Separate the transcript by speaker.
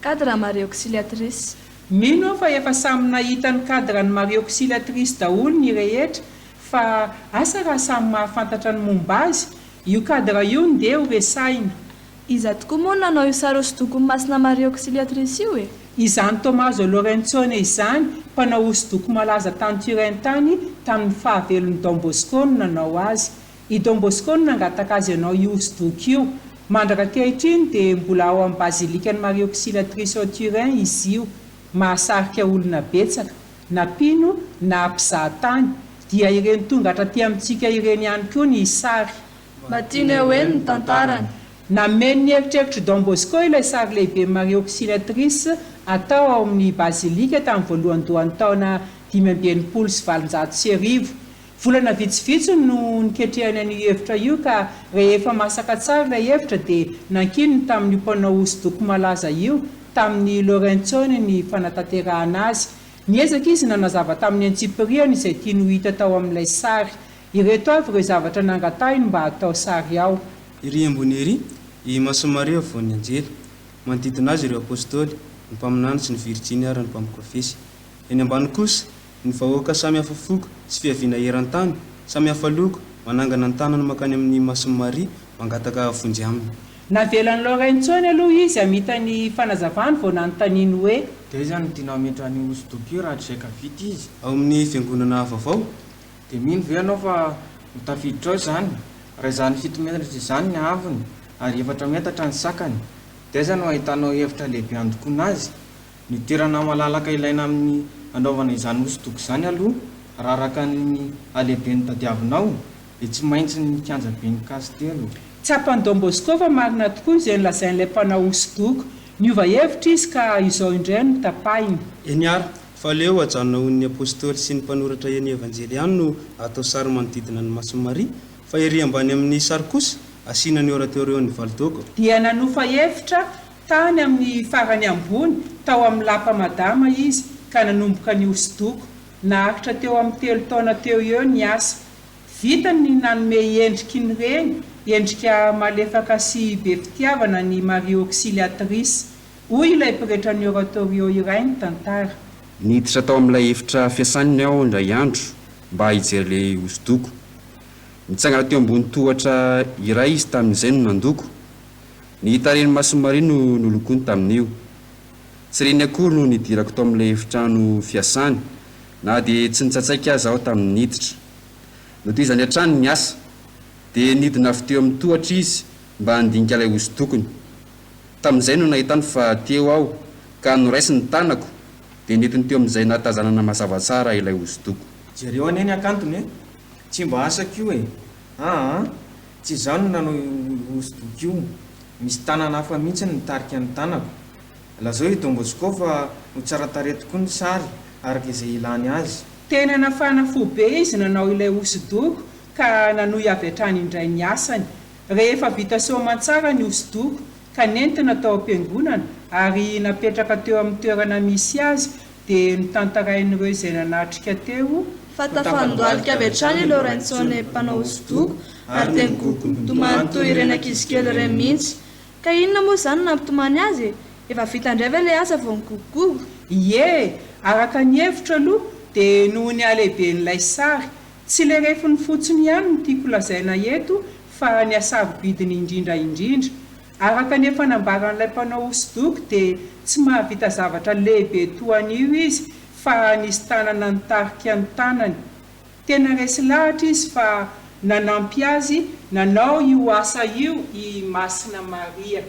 Speaker 1: Cadre Marie Auxiliatrice.
Speaker 2: Mino aho fa efa samy nahita ny cadre an'i Marie Auxiliatrice daholo ny rehetra fa asa raha samy mahafantatra ny momba azy? Io cadre io ndeha ho resahina.
Speaker 1: Iza tokoa moa no nanao io sary hosodokon'i Masina Maria Auxiliatrice io e?
Speaker 2: Izany Tommaso Lorenzone izany, mpanao hosodoko malaza tany Turin tany tamin'ny fahavelon'i Don Bosco no nanao azy. I Don Bosco no nangataka azy hanao io hosodoko io. Mandraka ankehitriny dia mbola ao amin'ny Bazilikan'i Maria Auxiliatrice ao Turin izy io. Mahasarika olona betsaka, na mpino na mpizaha tany, dia ireny tonga hatraty amintsika ireny ihany koa ny sary.
Speaker 1: Mba tianay ho heno ny tantarany.
Speaker 2: Nameno ny eritreritr'i Don Bosco ilay sary lehiben'i Maria Auxiliatrice atao ao amin'ny Bazilika tamin'ny voalohandohan'ny taona 1865. Volana vitsivitsy no niketrehany an'io hevitra io ka rehefa masaka tsara ilay hevitra dia nankininy tamin'io mpanao hosodoko malaza io, tamin'i Lorenzone ny fanatanterahana azy. Niezaka izy nanazava tamin'ny antsipiriany izay tiany ho hita tao amin'ilay sary. Ireto avy ireo zavatra nangatahiny mba hatao sary ao.
Speaker 3: Ery ambony ery, i Masin'i Maria afovoan'ny anjely. Manodidina azy ireo Apostoly, ny mpaminany sy ny virijiny ary ny mpampikofesy. Eny ambany kosa, ny vahoaka samy hafa foko sy fiaviana eran-tany, samy hafa loko, manangana ny tanany mankany amin'i Masin'i Maria, mangataka vonjy aminy.
Speaker 2: Navelan'i Lorenzoni aloha izy hamita ny fanazavany vao nanontaniany hoe.
Speaker 4: Dia aiza no tianao hametrahana io hosodoko io rahatrizay ka vita izy?
Speaker 3: Ao amin'ny fiangonana vaovao?
Speaker 4: Dia mino ve ianao fa ho tafiditra ao izany? Raha izany fito metatra izany ny haavony ary efatra metatra ny sakany, dia aiza no ahitanao hevitra lehibe handokoana azy? Ny toerana malalaka ilaina amin'ny hanaovana izany hosodoko izany aloha, raha araka ny halehiben'ny tadiavinao, dia tsy maintsy ny kianjaben'i Castello.
Speaker 2: Tsapan'i Don Bosco fa marina tokoa izay nolazain'ilay mpanao hosodoko. Niova hevitra izy ka izao indray no tapahiny.
Speaker 3: Eny ary, fa aleo ajanona ho ny Apostoly sy ny mpanoratra eny Evanjely ihany no atao sary manodidina an'i Masin'i Maria, fa ery ambany amin'ny sary kosa asiana ny Oratorion'i Valdôgo.
Speaker 2: Dia nanofa hevitra tany amin'ny farany ambony tao amin'ny lapa Madama izy ka nanomboka ny hosodoko. Naharitra teo amin'ny telo taona teo eo ny asa. Vitany ny nanome endriky ny reny, endrika malefaka sy be fitiavana an'i Maria Auxiliatrice. Hoy ilay pretran'ny Oratorio iray nitantara.
Speaker 5: Niditra tao amin'ilay efitra fiasany aho indray andro mba hijery ilay hosodoko. Nitsangana teo ambony tohatra iray izy tamin'izay no nandoko. Ny tarehin'i Masin'i Maria no nolokoiny tamin'io. Tsy reny akory no nidirako tao amin'ilay efitrano fiasany, na dia tsy nitsatsaika aza aho tamin'ny niditra. Notohizany hatrany ny asa. Dia nidina avy teo amin'ny tohatra izy mba handinika ilay hosodokony. Tamin'izay no nahitany fa teo aho, ka noraisiny ny tanako, dia nentiny teo amin'izay nahatazanana mazava tsara ilay hosodoko.
Speaker 4: Jereo anie ny hakantony e! Tsy mba asako io e! Aa! Tsy izaho no nanao io hosodoko io. Misy tanana hafa mihitsy nitarika ny tanako. Lazao i Don Bosco fa ho tsara tarehy tokoa ny sary araka izay ilany azy.
Speaker 2: Tena nafana fo be izy nanao ilay hosodoko ka nanohy avy hatrany indray ny asany. Rehefa vita soamantsara ny hosodoko ka nentina tao am-piangonana ary napetraka teo amin'ny toerana misy azy dia notantarain'ireo izay nanatrika teo
Speaker 1: Fa tafandohalika avy hatrany i Lorenzone mpanao hosodoko ary dia nigogo nitomany toy ireny ankizy kely ireny mihitsy. Ka inona moa izany no nampitomany azy e? Efa vita indray ve ilay asa vao nigogogogo?
Speaker 2: Ie, araka ny hevitro aloha dia noho ny halehiben'ilay sary. Tsy ilay refiny fotsiny ihany no tiako lazaina eto fa ny hasarobidiny indrindra indrindra. Araka ny efa nambaran'ilay mpanao hosodoko dia tsy mahavita zavatra lehibe toa an'io izy fa nisy tanana nitarika ny tanany. Tena resy lahatra izy fa nanampy azy nanao io asa io i Masina Maria.